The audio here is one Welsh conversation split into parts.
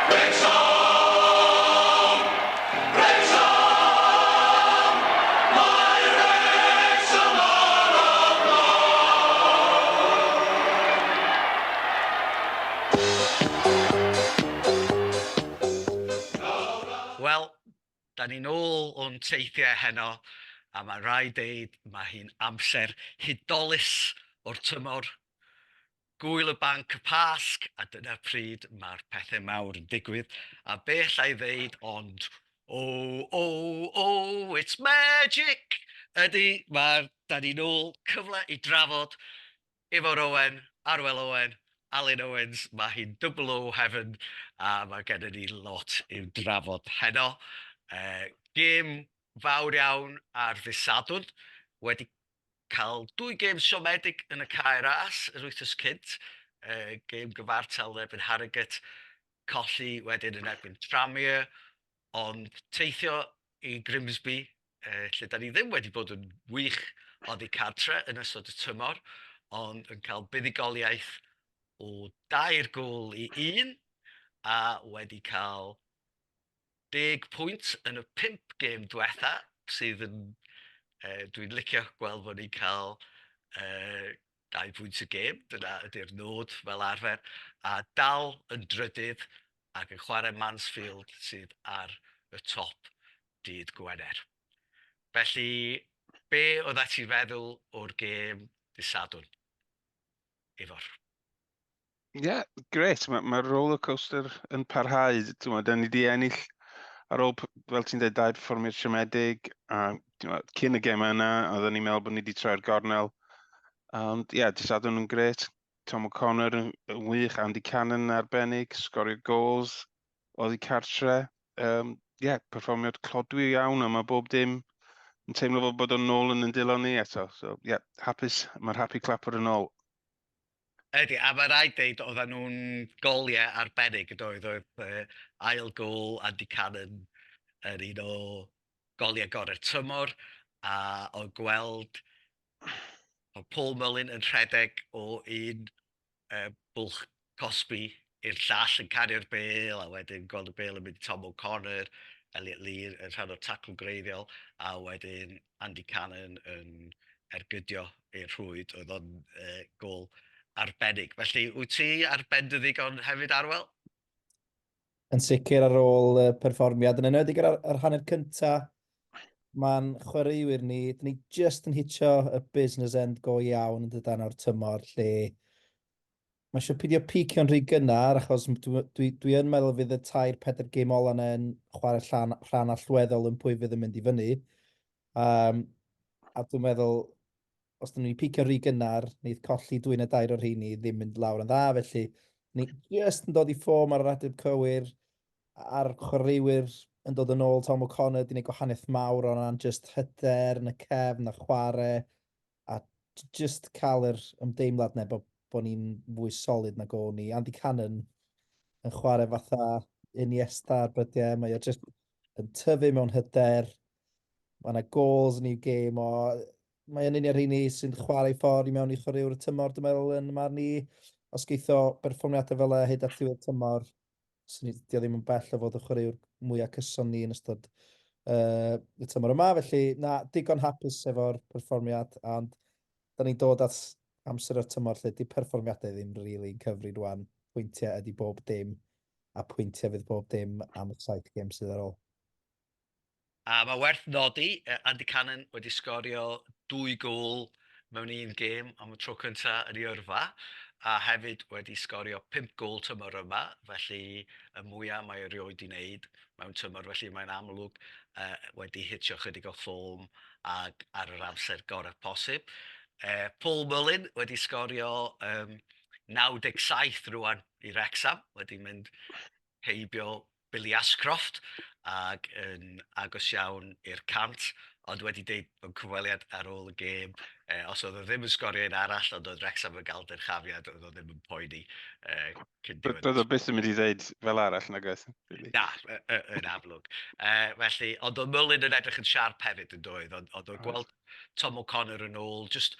Wrecsam! Wrecsam! Mae Wrecsam ar y blaen! Wel, da ni'n ôl o'n teithiau heno, a mae rhaid deud mae hi'n amser hudolus o'r tymor. Gŵyl y Banc y Pasg, a dyna pryd mae'r pethau mawr yn digwydd, a be alla i ddeud ond Oh, oh, oh, it's magic! Ydy, mae'r, da ni'n ôl, cyfle i drafod Ifor Owen, Arwel Owen, Alun Owens, mae hi'n double O heaven, a mae gennym ni lot i'w drafod heno. Uh, gêm fawr iawn ar ddydd Sadwrn, wedi cael dwy gêm siomedig yn y Cae Ras yr wythnos cynt, uh, gêm gyfartal yn erbyn Harrogate, colli wedyn yn erbyn Tranmere, ond teithio i Grimsby, uh, lle da ni ddim wedi bod yn wych oddi cartre yn ystod y tymor, ond yn cael buddugoliaeth o dair gôl i un, a wedi cael 10 pwynt yn y 5 gêm diwetha, sydd yn... Uh, dwi'n licio gweld bod ni'n cael uh, 2 pwynt y gêm, dyna ydy'r nod fel arfer, a dal yn drydydd ac yn chwarae Mansfield sydd ar y top dydd Gwener. Felly, be oeddet ti'n feddwl o'r gêm dydd Sadwrn, Ifor? Ie, yeah, gret. Mae'r ma rollercoaster yn parhau. Ti'n da ni wedi ennill ar ôl, fel ti'n dweud, dau perfformiad siomedig. A ti'n cyn y gemau yna, oedden ni'n meddwl bod ni wedi troi'r gornel. Ond ie, yeah, dydd Sadwrn yn gret. Tom O'Connor yn, yn wych, Andy Cannon yn arbennig, sgorio goals oddi cartre. Um, yeah, perfformiad clodwi iawn a mae bob dim yn teimlo fel bod o'n nôl yn yn dilo ni eto. So, yeah, hapus, mae'r happy clapper yn ôl. Ydy, a mae rhaid deud, oedden nhw'n goliau arbennig yn doedd, oedd uh, ail gôl Andy Cannon yn un o goliau gorau'r tymor, a oedd gweld o Paul Mullin yn rhedeg o un uh, bwlch cosbi i'r llall yn cario'r bêl, a wedyn gweld y bêl yn mynd i Tom O'Connor, Elliot Lee yn rhan o'r tacl greiddiol, a wedyn Andy Cannon yn ergydio i'r rhwyd, oedd o'n uh, gol arbennig. Felly, wyt ti ar ben dy ddigon hefyd, Arwel? Yn sicr ar ôl y perfformiad, yn enwedig ar, ar hanner cynta, mae'n chwaraewyr ni, dyn ni just yn hitio y business end go iawn yn dydan o'r tymor, lle Mae eisiau peidio picio'n rhy gynnar, achos dwi, dwi, dwi yn meddwl fydd y tair, pedair gêm ola yna yn chwarae llan, rhan allweddol yn pwy fydd yn mynd i fyny. Um, a dwi'n meddwl, os dyn ni'n picio rhy gynnar, wneud colli dwy neu dair o'r rheini ddim mynd lawr yn dda, felly ni just yn dod i ffôm ar yr adeg cywir, a'r chwaraewyr yn dod yn ôl, Tom O'Connor, di wneud gwahaniaeth mawr o ran just hyder yn y cefn a chwarae, a just cael yr ymdeimlad 'na bod, bod ni'n fwy solid nag o'n ni. Andy Cannon yn chwarae fatha Iniesta ar brydiau, mae o just yn tyfu mewn hyder, mae yna goals yn ei gêm o, mae o'n un o'r rheini sy'n chwarae ffordd i mewn i chwaraewr y tymor, dwi'n meddwl, yn marn i. Os geith o berfformiadau fel e hyd at ddiwedd tymor, Swn i, dio ddim yn bell o fod y chwaraewr mwyaf cyson ni yn ystod uh, y tymor yma, felly na, digon hapus efo'r perfformiad, ond da ni'n dod at amser o'r tymor lle di perfformiadau ddim rili really yn cyfri rwan, pwyntiau ydy bob dim, a pwyntiau fydd bob dim am y saith gêm sydd ar ôl. A mae werth nodi, Andy Cannon wedi sgorio dwy gôl mewn un gêm am y tro cyntaf yn ei yrfa, a hefyd wedi sgorio pump gôl tymor yma, felly y mwyaf mae erioed wedi wneud mewn tymor, felly mae'n amlwg uh, wedi hitio chydig o ffôm ag ar yr amser gorau posib. Uh, Paul Mullin wedi sgorio um, 97 rwan i Wrexham, wedi mynd heibio Billy Ashcroft ac yn agos iawn i'r 100, ond wedi deud mewn cyfweliad ar ôl y gêm, eh, os oedd o ddim yn sgorio un arall, ond oedd Wrexham yn gael dyrchafiad, oedd o ddim yn poeni eh, cyn diwedd. Doedd o byth yn mynd i ddeud fel arall, nag oedd? Really. Na, yn amlwg. Eh, felly, ond oedd Mullin yn edrych yn siarp hefyd yn doedd, ond, ond oedd gweld Tom O'Connor yn ôl, just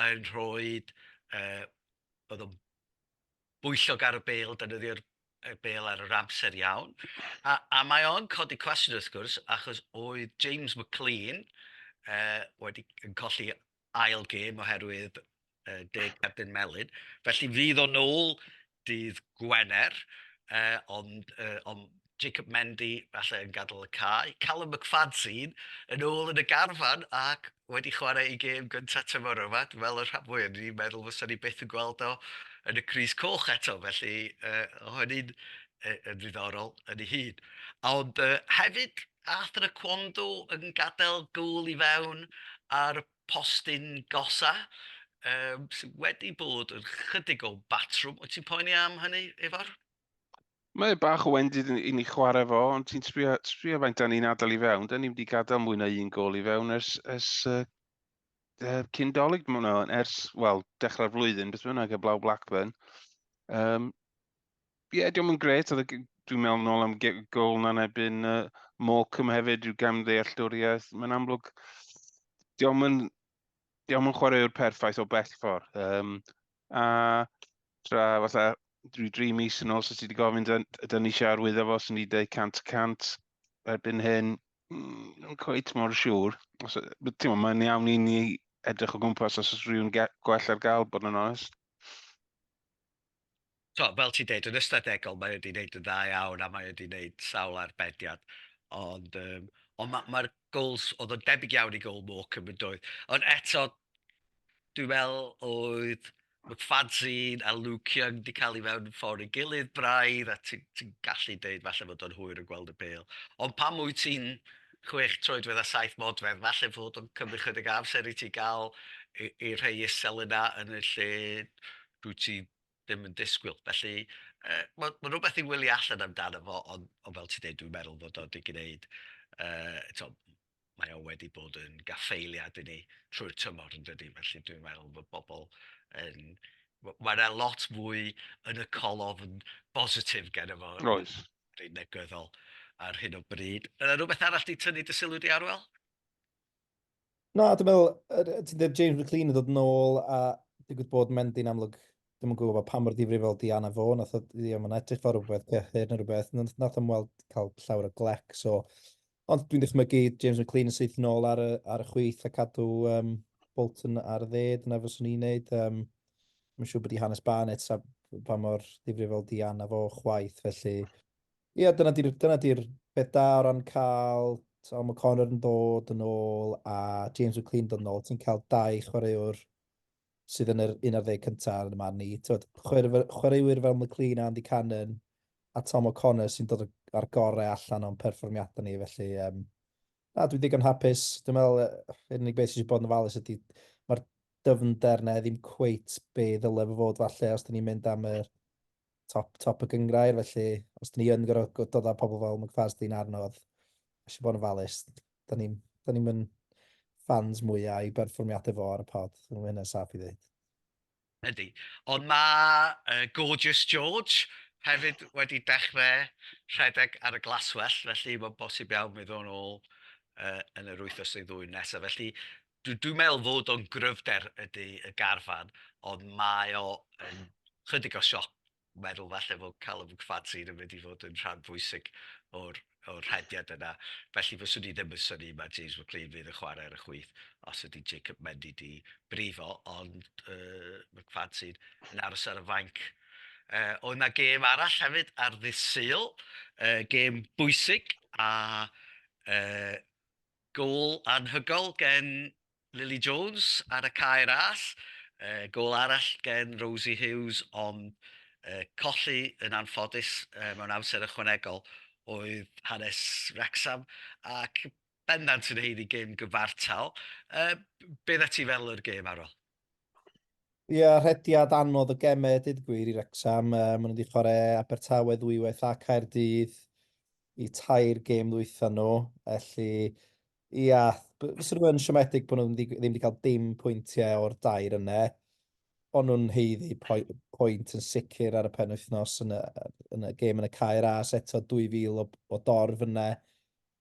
yn rhoi, eh, oedd o'n bwyllog ar y bêl, defnyddio'r y bêl ar yr amser iawn. A, a mae o'n codi cwestiwn wrth gwrs, achos oedd James McLean wedi yn colli ail gêm oherwydd deg cerdyn melyn. Felly fydd o'n ôl dydd Gwener, ond, ond Jacob Mendy falle yn gadael y cae. Callum McFadzean yn ôl yn y garfan ac wedi chwarae ei gêm gyntaf tymor yma. Dwi'n meddwl y rhan fwyaf ni'n meddwl fysa ni byth yn gweld o yn y crys coch eto, felly o hynny'n yn ddiddorol yn ei hun. Ond hefyd, Arthur Akwondo yn gadael gôl i fewn ar y postyn gosa, sydd wedi bod yn chydig o batrwm. Wyt ti'n poeni am hynny, Ifor? Mae bach o wendid i ni chwarae fo, ond ti'n sbio, sbio faint da ni'n adael i fewn. Da ni wedi gadael mwy na un gol i fewn ers, ers cyn Dolig, dwi'n meddwl, ers, wel, dechrau'r flwyddyn, beth bynnag, heblaw Blackburn. Um, Ie, yeah, diolch yn gret. Oedd dwi'n meddwl nôl am gol na'n ebyn Morecambe hefyd, rhyw gamddealltwriaeth. Mae'n amlwg, diolch yn, diolch yn chwaraewr perffaith o bell ffordd. Um, a tra fatha rhyw dri mis yn ôl, so ti wedi gofyn, dyn ni eisiau arwyddo fo, sy'n ni dweud 100% erbyn hyn, mm, cweit mor siŵr. Os, ti'n mae'n iawn i ni edrych o gwmpas os oes rhywun gwell ar gael, bod yn onest. So, fel ti'n deud, yn ystadegol mae wedi wneud yn dda iawn a mae wedi wneud sawl arbediad. Ond, um, ond mae'r ma, goals, oedd o'n debyg iawn i gol Morecambe yn doedd. Ond eto, dwi'n meddwl oedd McFadzean a Luke Young wedi cael ei fewn ffordd i gilydd braidd, a ti'n ti gallu deud falle fod o'n hwyr yn gweld y bêl. Ond pan wyt ti'n 6 troedfedd a 7 modfedd, falle fod o'n cymryd chydig amser i ti gael i rhai isel yna yn y lle dwi ti ddim yn disgwyl. Felly, uh, mae'n ma rhywbeth i wylio allan amdano fo, ond, ond fel ti'n dweud, dwi'n meddwl fod o wedi gwneud, uh, to, mae o wedi bod yn gaffeiliad i ni trwy'r tymor yn dydy, felly dwi'n meddwl fod bobl yn... Mae yna lot fwy yn y colofn bositif gen fo. Oes. Reit negyddol ar hyn o bryd. Yna rhywbeth arall di tynnu dy sylw di, Arwel? Na, dwi'n meddwl, ti'n dweud James McLean yn dod nôl a digwydd bod Mendy'n amlwg, ddim yn gwybod pa mor ddifrifol di anaf fo, nath o, ie, mae'n edrych fel rhywbeth cyhyr neu rhywbeth, nath o'm weld cael llawer o glec, so... Ond dwi'n dychmygu James McLean yn syth nôl ar y, ar y chwith a cadw um, Bolton ar y dde, dyna fyswn i'n neud. Um, mae'n siŵr bod i hanes Barnett a pa mor ddifrifol di anaf o chwaith, felly Ie, dyna di'r dyna di'r peth da o ran cael Tom O'Connor yn dod yn ôl a James McLean dod yn ôl. Ti'n cael dau chwaraewr sydd yn yr 11 cyntaf yn y man ni. Tywed, chwaraewyr fel McLean a Andy Cannon a Tom O'Connor sy'n dod ar gorau allan o'n perfformiadau ni. Felly, um, na, dwi'n ddigon hapus. Dwi'n meddwl, yr unig beth sydd eisiau bod yn ofalus ydy mae'r dyfnder na ddim cweit be ddyle fo fod falle os dyn ni'n mynd am yr top, top y gyngrair, felly os dyn ni yn gorfod dod â pobl fel McFadzean arno, eisiau bod yn ofalus. Da ni'n da ni fans mwyaf i berfformiadau fo ar y pod, mae hynny'n saff i ddweud. Ydy. Ond mae Gorgeous George hefyd wedi dechrau rhedeg ar y glaswellt, felly mae'n bosib iawn fydd o'n ôl yn yr wythnos neu ddwy nesaf. Felly Dwi dwi'n meddwl fod o'n gryfder ydy y garfan, ond mae o yn chydig o sioc meddwl falle fod Callum McFadzean yn mynd i fod yn rhan bwysig o'r, o'r rhediad yna. Felly fyswn i ddim yn synnu mae James McLean fydd yn chwarae ar y chwith os ydy Jacob Mendy di brifo, ond McFadzean yn aros ar y fainc. Oedd yna gêm arall hefyd ar ddydd Sul, gêm bwysig a Gôl anhygoel gen Lily Jones ar y cae ras, gôl arall gen Rosie Hughes ond colli yn anffodus mewn amser ychwanegol oedd hanes Wrecsam ac bendant yn haeddu gêm gyfartal. Be na ti feddwl o'r gêm, Arwel? Ie, rhediad anodd o gemau, dweud y gwir, i Wrecsam. Uh, maen nhw wedi chwarae Abertawe ddwywaith a Caerdydd i tair gêm ddwytha nhw. Felly, ia, fyswn nhw yn siomedig bod nhw ddim wedi cael dim pwyntiau o'r dair yna. O'n nhw'n haeddu pwynt yn sicr ar y penwythnos yn y, yn y gêm yn y Cae Ras eto 2,000 o, o dorf yna.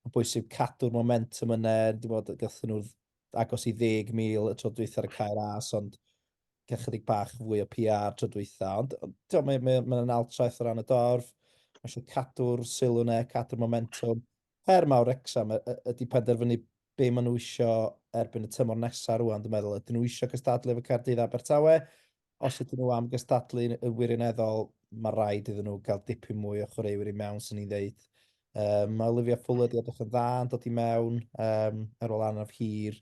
Mae'n bwysig cadw'r momentum yna. Dwi'n bod, gathon nhw agos i 10,000 y tro dwytha ar y Cae Ras, ond cael chydig bach fwy o PR tro dwytha. Ond, ond mae'n mae, mae, mae altraeth o ran y dorf. Mae eisiau cadw'r sylw yna, cadw'r momentum. Her mawr Wrecsam ydy penderfynu be maen nhw isio erbyn y tymor nesaf rwan, dwi'n meddwl. Ydyn nhw isio cystadlu efo Caerdydd Abertawe? Os ydyn nhw am gystadlu yn wirioneddol, mae rhaid iddyn nhw gael dipyn mwy o chwaraewyr i mewn, sy'n ni'n dweud. Um, mae Olivia Fuller wedi edrych yn dda yn dod i mewn um, ar ôl anaf hir.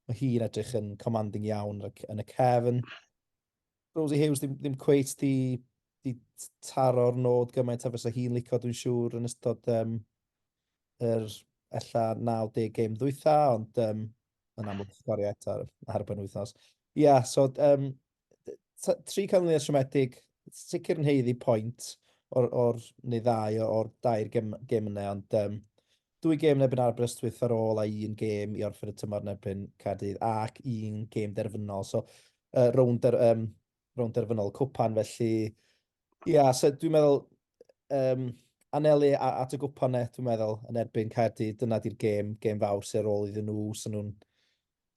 Mae hi'n edrych yn commanding iawn yn y cefn. Rosie Hughes ddim, ddim cweit di, di taro'r nod gymaint a fysa hi'n licio, dwi'n siŵr, yn ystod um, yr ella 90 gêm ddwytha, ond um, yn amlwg sgorio eto ar, ar y penwythnos. Ia, yeah, so um, tri canlyniad siomedig, sicr yn heiddi pwynt o'r, or, neu ddau o'r dair gem, gem yna, ond um, dwy gêm yn erbyn Aberystwyth ar ôl a un gêm i orffen y tymor yn erbyn Caerdydd ac un gêm derfynol. So, uh, rownd, der, um, rownd derfynol cwpan, felly ia, yeah, so dwi'n meddwl um, anelu at y gwpan ne, dwi'n meddwl, yn erbyn Caerdydd, dyna di'r gêm, gêm fawr sy'n ar ôl iddyn nhw, sy'n nhw'n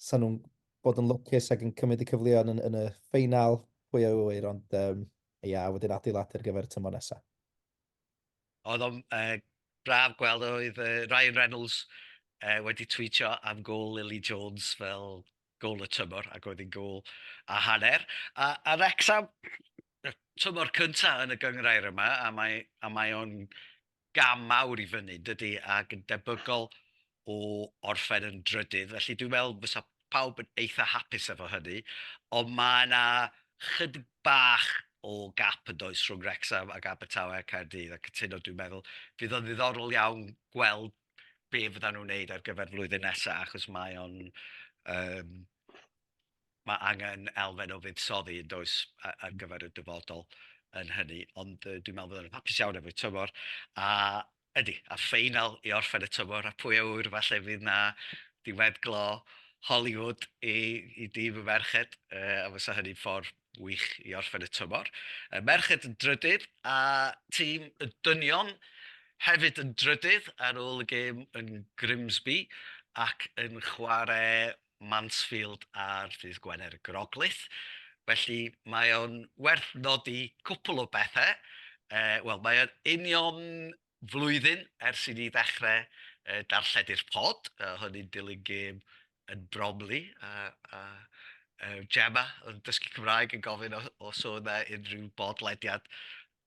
sa nhw'n bod yn lwcus ac yn cymryd y cyfleoedd yn, yn y ffeinal, pwy a ŵyr, ond um, ia, wedyn adeiladu ar gyfer y tymor nesaf. Oedd o'n uh, braf gweld oedd uh, Ryan Reynolds uh, wedi tweetio am gôl Lily Jones fel gôl y tymor, ac oedd hi'n gôl a hanner. A, a Wrexham, y tymor cyntaf yn y gynghrair yma, a mae, a mae o'n gam mawr i fyny, dydy, ac yn debygol o orffen yn drydydd. Felly dwi'n meddwl fysa pawb yn eitha hapus efo hynny, ond mae yna chydig bach o gap yn does rhwng Wrexham ac Abertawe a Caerdydd, a cytuno dwi'n meddwl. Fydd o'n ddiddorol iawn gweld be fyddan nhw'n wneud ar gyfer flwyddyn nesaf, achos mae o'n... Um, mae angen elfen o fuddsoddi yn does ar gyfer y dyfodol yn hynny, ond uh, dwi'n meddwl fyddan nhw'n hapus iawn efo'r tymor, a Ydy, a ffeinal i orffen y tymor, a pwy a ŵyr, falle fydd 'na diweddglo Hollywood i, i dîm y merched, uh, a fysa hynny'n ffordd wych i orffen y tymor. Y merched yn drydydd, a tîm y dynion hefyd yn drydydd ar ôl y gêm yn Grimsby ac yn chwarae Mansfield ar ddydd Gwener y Groglith. Felly mae o'n werth nodi cwpl o bethau. Uh, Wel, mae o'n union flwyddyn ers i ni ddechrau uh, darlledu'r pod, uh, hynny'n dilyn gêm yn Bromley, a, a uh, Gemma yn dysgu Cymraeg yn gofyn os oedd yna unrhyw bodlediad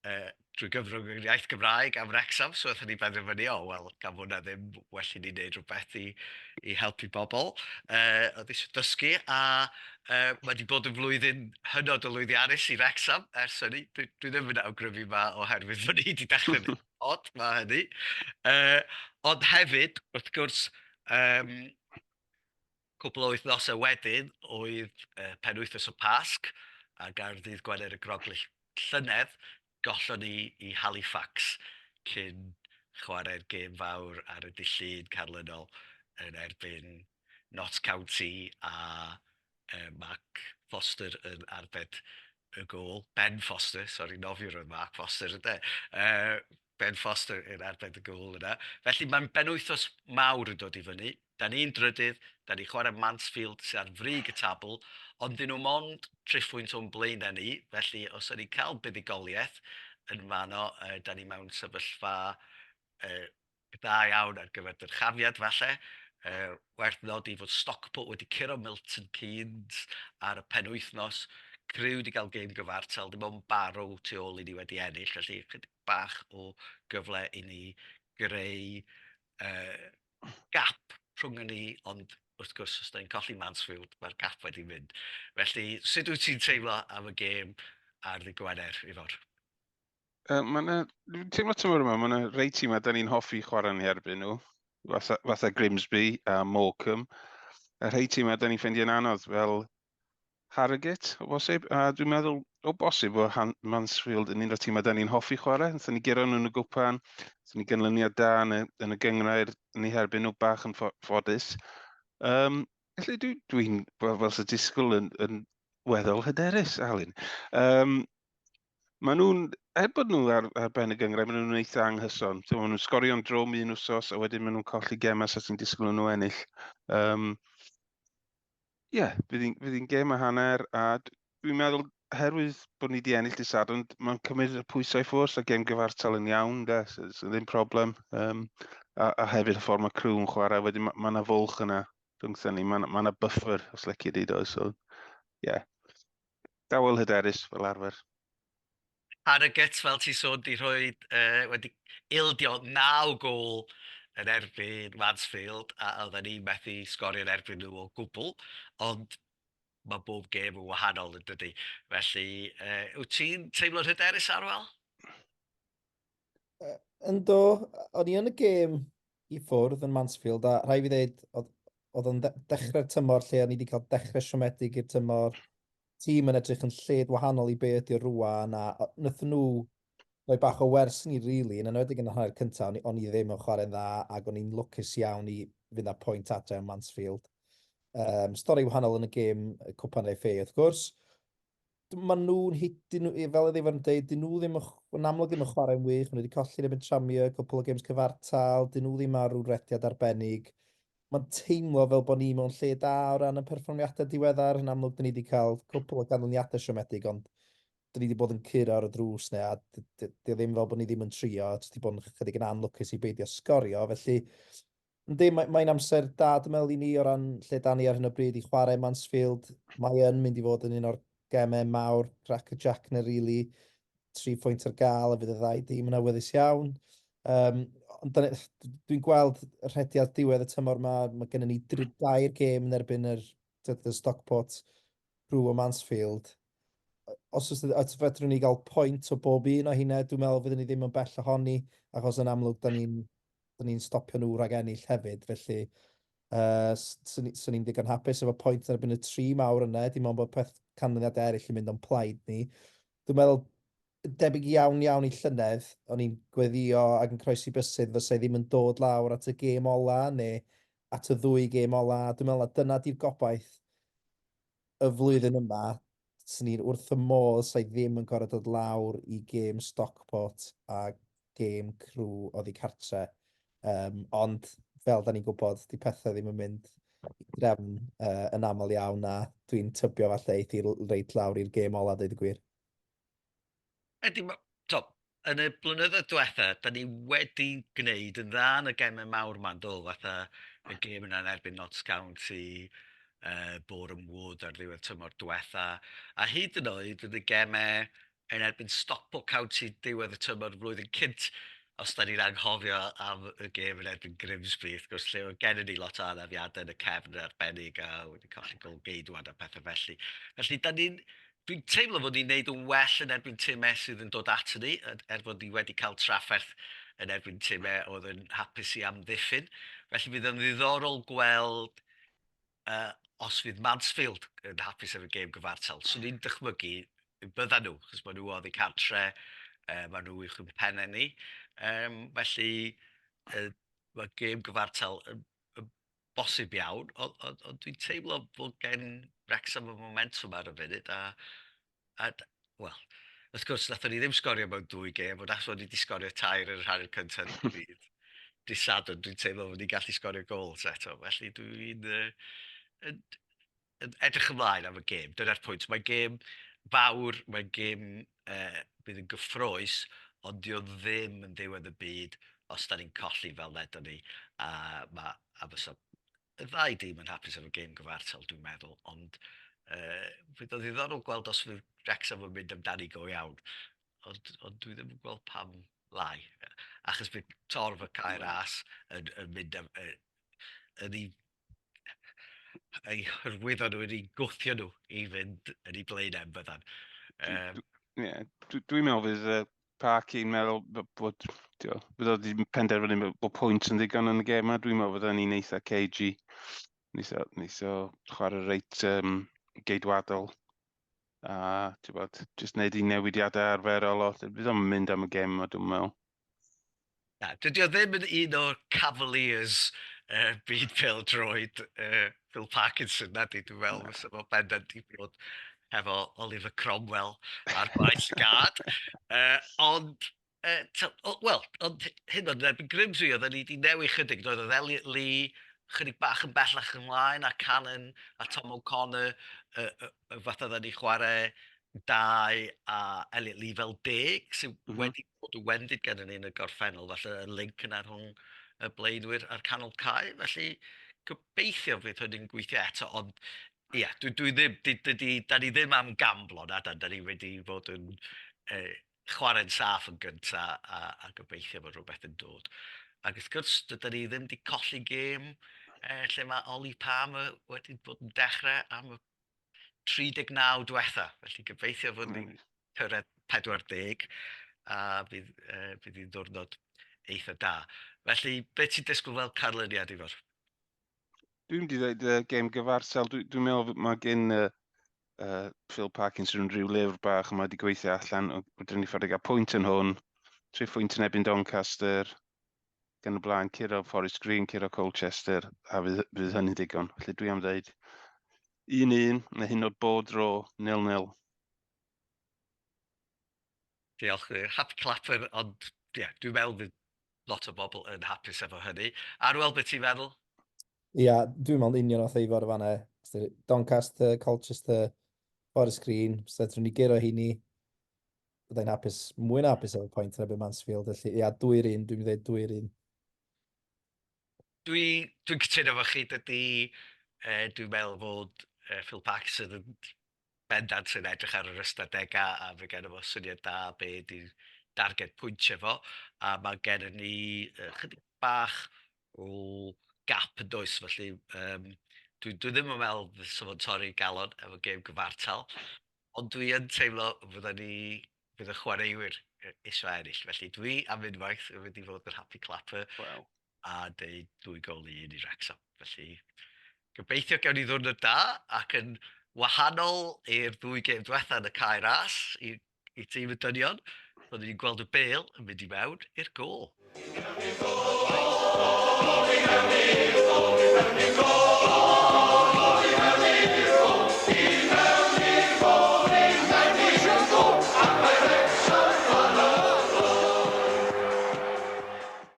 uh, drwy gyfrwng yr iaith Gymraeg am Wrexham, so wnaethon ni benderfynu, o, wel, gan fod na ddim, well i ni wneud rhywbeth i, i helpu bobl. Uh, oedd eisiau dysgu, a uh, mae wedi bod yn flwyddyn hynod o lwyddiannus i Wrexham ers hynny. Dwi, dwi ddim yn awgrymu ma oherwydd fod ni wedi dechrau wneud pod, mae hynny. Uh, ond hefyd, wrth gwrs, um, Cwpl o wythnosau wedyn oedd penwythnos y Pasg, ac ar ddydd Gwener y Groglith llynedd, gollon ni i Halifax cyn chwarae'r gêm fawr ar y dydd Llun canlynol yn erbyn Notts County a Mark Foster yn arbed y gôl. Ben Foster, sori, nofiwr oedd Mark Foster ynde? Ben Foster yn arbed y gôl yna. Felly mae'n benwythnos mawr yn dod i fyny. Da ni'n drydydd, da ni'n chwarae Mansfield sydd ar frig y tabl, ond dyn nhw mond triphwynt o'n blaenau ni, felly os y'n ni'n cael buddugoliaeth yn fanno, uh, da ni mewn sefyllfa uh, dda iawn ar gyfer dyrchafiad falle. Uh, werth nodi fod Stockport wedi curo Milton Keynes ar y penwythnos. Crew wedi cael gêm gyfartal, dim ond Barrow tu ôl i ni wedi ennill, felly chydig bach o gyfle i ni greu uh, gap rhwng ni, ond wrth gwrs, os da ni'n colli Mansfield, mae'r gap wedi mynd. Felly, sut wyt ti'n teimlo am y gêm ar ddydd Gwener, Ifor? Uh, mae yna, dwi'n teimlo tymor yma, mae yna rei tîmau da ni'n hoffi chwarae yn herbyn nhw, fatha, fatha Grimsby a Morecambe. A rhai tîmau da ni'n ffeindio'n anodd, fel Harrogate, o bosib. A dwi'n meddwl, o bosib, o Han Mansfield yn un o'r tîmau da ni'n hoffi chwarae. Wnaethon ni guro nhw yn y gwpan, wnaethon ni gynlyniad da yn y, yn y gynghrair yn eu herbyn nhw bach yn ffodus. Um, felly dwi'n, dwi, dwi fel, fel sy'n disgwyl yn, yn weddol hyderus, Alun. Um, Maen nhw'n, er bod nhw ar, ar ben y gynghrair, maen nhw'n eitha anghyson. So, maen nhw'n sgorio'n drwm un wsos, a wedyn maen nhw'n colli gemau sa ti'n disgwyl nhw ennill. Um, ie, yeah, fydd hi'n fydd hi'n gêm a hanner, a dwi'n meddwl oherwydd bod ni wedi ennill dy Sadwrn, mae'n cymryd y pwysau ffwrdd a gêm gyfartal yn iawn, de, so, so ddim problem. Um, a, a hefyd y ffordd mae crew yn chwarae, wedyn mae yna ma fwlch yna rhwngthyn ni, mae yna ma buffer, os licio di, does, so, ie. Yeah. Dawel hyderus fel arfer. Harrogate, fel ti'n sôn, di rhoi, uh, wedi ildio 9 gôl yn erbyn Mansfield, a oedden ni methu sgorio yn erbyn nhw o gwbl, ond mae bob gêm yn wahanol yn dydy. Felly, uh, wyt ti'n teimlo'n hyderus, Arwel? Ynddo, o'n i yn y gêm i ffwrdd yn Mansfield, a rhaid fi ddeud, oedd o'n dechrau'r tymor lle o'n i wedi cael dechrau siomedig i'r tymor, tîm yn edrych yn lled wahanol i be ydy o rwan, a wnaethon nhw rhoi bach o wers ni, really, yn enwedig yn y hanner cyntaf, o'n i, o'n i ddim yn chwarae'n dda, ac o'n i'n lwcus iawn i fynd â pwynt adre yn Mansfield. Um, stori wahanol yn y gêm Cwpan FA, wrth gwrs. Maen nhw'n hit, dyn nhw, fel oedd Ifor yn dweud, dyn nhw ddim yn, yn amlwg ddim yn chwarae'n wych, maen nhw wedi colli yn erbyn Tranmere, cwpl o games cyfartal, dyn nhw ddim ar ryw rediad arbennig. Mae'n teimlo fel bod ni mewn lle da o ran y perfformiadau diweddar, yn amlwg dyn ni wedi cael cwpl o ganlyniadau siomedig, ond dyn ni wedi bod yn curo ar y drws neu, a dy ddim fel bod ni ddim yn trio, jyst wedi bod yn chydig yn anlwcus i beidio sgorio, felly Yndi, mae'n mae amser da, dwi'n meddwl, i ni o ran lle da ni ar hyn o bryd i chwarae Mansfield. Mae yn mynd i fod yn un o'r gemau mawr, crack y jack na, really. 3 phwynt ar gael, a fydd y ddau dîm yn awyddus iawn. Um, ond dwi'n gweld y rhediad diwedd y tymor yma, mae gennym ni dair gêm yn erbyn yr, y Stockport, Crew o Mansfield. Os oes, os fedrwn ni gael pwynt o bob un o hynna, dwi'n meddwl fyddwn ni ddim yn bell ohoni, achos yn amlwg, da ni'n da ni'n stopio nhw rhag ennill hefyd, felly uh, swn i'n digon hapus efo pwynt yn erbyn y tri mawr yna, dim ond bod peth canlyniadau eraill yn mynd o'n plaid ni. Dwi'n meddwl, debyg iawn iawn i llynedd, o'n i'n gweddio ac yn croesi bysydd fysa i ddim yn dod lawr at y gêm ola neu at y ddwy gêm ola. Dwi'n meddwl na dyna di'r gobaith y flwyddyn yma, swn i'n wrth y modd sa i ddim yn gorfod dod lawr i gêm Stockport a gêm Crew oddi cartre. Um, ond fel da ni'n gwybod, di pethau ddim yn mynd i drefn uh, yn aml iawn a dwi'n tybio falle eith i reit lawr i'r gêm ola, dweud y gwir. Ydy, to, yn y blynyddoedd diwetha, da ni wedi gwneud yn dda yn y gemau mawr ma'n do, fatha y gêm yna yn erbyn Notts County, uh, Boreham Wood ar ddiwedd tymor diwetha, a hyd yn oed yn y gemau yn erbyn Stockport County diwedd y tymor flwyddyn cynt, os da ni'n anghofio am y gêm yn erbyn Grimsby, wrth gwrs, lle oedd gennym ni lot o anafiadau yn y cefn yn arbennig a wedi colli gol geidwad a pethau felly. Felly, da ni'n Dwi'n teimlo fod ni'n neud yn well yn erbyn timau sydd yn dod at ni, er fod ni wedi cael trafferth yn erbyn timau oedd yn hapus i amddiffyn. Felly bydd yn ddiddorol gweld uh, os fydd Mansfield yn hapus efo gêm gyfartal. Swn i'n dychmygu byddan nhw, chos maen nhw oddi cartre, uh, maen nhw uwch yn pennau ni. Um, felly uh, mae gêm gyfartal yn, yn bosib iawn, ond on, on dwi'n teimlo bod gen Wrexham y momentum ar y funud, a, a wel, wrth gwrs, nathon ni ddim sgorio mewn dwy gêm, ond achos bod ni wedi sgorio tair yn yr hanner cyntaf dydd dydd Sadwrn, dwi'n teimlo bod ni'n gallu sgorio gols eto, felly dwi'n uh, yn, yn edrych ymlaen am y gêm. Dyna'r pwynt. Mae'n gêm fawr, mae'n gêm uh, bydd yn gyffroes, ond di o ddim yn ddiwedd y byd os da ni'n colli fel ledon ni. A, ma, a fysa y ddau dîm yn hapus efo gêm gyfartal, dwi'n meddwl, ond uh, fydd o ddiddorol gweld os fydd Wrexham yn mynd amdani go iawn. Ond, ond dwi ddim yn gweld pam lai. Achos bydd torf y Cae Ras yn, yn mynd am, yn ei eu hyrwyddo nhw, yn eu gwthio nhw i fynd yn eu blaenau yn byddan. Um, yeah, dwi'n dwi meddwl fydd uh, Parky'n meddwl bod, bod, fydd o wedi penderfynu bod pwynt yn ddigon yn y gêm yma. Dwi'n meddwl fydda ni'n eitha cagey. Neith o, neith o chwarae reit um, geidwadol. A, ti'n bod, jyst wneud i newidiadau arferol o. Fydd o'n mynd am y gêm yma, dwi'n meddwl. Na, dydy o ddim yn un o'r Cavaliers uh, byd pêl-droed uh, Phil Parkinson, na di, dwi'n meddwl, fysa fo bendant i bod hefo Oliver Cromwell ar faes y gad. Uh, ond, uh, wel, ond hyn o'n erbyn Grimsby, oedden ni wedi newid chydig, doedd oedd Elliot Lee chydig bach yn bellach ymlaen, a Cannon a Tom O'Connor, uh, uh, uh, fatha oedden ni chwarae 2 a Elliot Lee fel deg, sydd wedi bod yn wendid gennym ni yn y gorffennol, falle y link yna rhwng y blaenwyr a'r canol cae, felly gobeithio fydd hynny'n gweithio eto, ond ie, yeah, dwi, dwi ddim, di, di, di, da ni ddim am gamblo na, da, da ni wedi bod yn eh, chwarae'n saff yn gynta a, a gobeithio bod rhywbeth yn dod. Ac wrth gwrs, dyda ni ddim wedi colli gêm eh, lle mae Ollie Palmer wedi bod yn dechrau am y 39 diwetha, felly gobeithio fod ni'n cyrraedd 40 a bydd, bydd hi'n ddwrnod eitha da. Felly, beth ti'n disgwyl fel canlyniad i fod? Dwi'n mynd i ddweud gêm gyfartal. Dwi'n dwi meddwl mae gen Phil Parkinson rhyw lyfr bach yma wedi gweithio allan. Rydyn ni ffordd i gael pwynt yn hwn, tri phwynt yn ebyn Doncaster, gan y blaen, curo Forest Green, curo Colchester, a fydd, fydd hynny'n digon. Felly dwi am ddeud 1-1, neu hyn oed bod dro 0-0. Diolch, happy clapper, ond ie, yeah, dwi'n meddwl fydd lot o bobl yn hapus efo hynny. Arwel, beth ti'n meddwl? Ia, yeah, dwi'n meddwl union o'r Ifor o fanna. Doncaster, Colchester, Forest Green, so fedrwn ni guro heini, byddai'n hapus, mwy na hapus efo pwynt yn erbyn Mansfield. Felly, ia, dwy'r un, dwi'n mynd i ddweud dwy'r un. Dwi'n dwi cytuno efo chi, dydy, eh, dwi'n meddwl fod eh, Phil Parkinson yn bendant yn edrych ar yr ystadegau a fe gen fo syniad da be ydy'r darged pwyntiau fo, a mae gennym ni uh, chydig bach o gap yn does, felly um, dwi, dwi ddim yn meddwl fysa fo'n torri galon efo gêm gyfartal. Ond dwi yn teimlo fydda ni, bydd y chwaraewyr eisiau ennill. Felly dwi am unwaith yn mynd i fod yn happy clapper wow. a deud dwy gol i un i Wrexham. Felly gobeithio gewn ni ddwrnod da ac yn wahanol i'r ddwy gêm diwetha yn y cae ras i, i tîm y dynion, byddwn ni'n gweld y bêl yn mynd i mewn i'r gôl.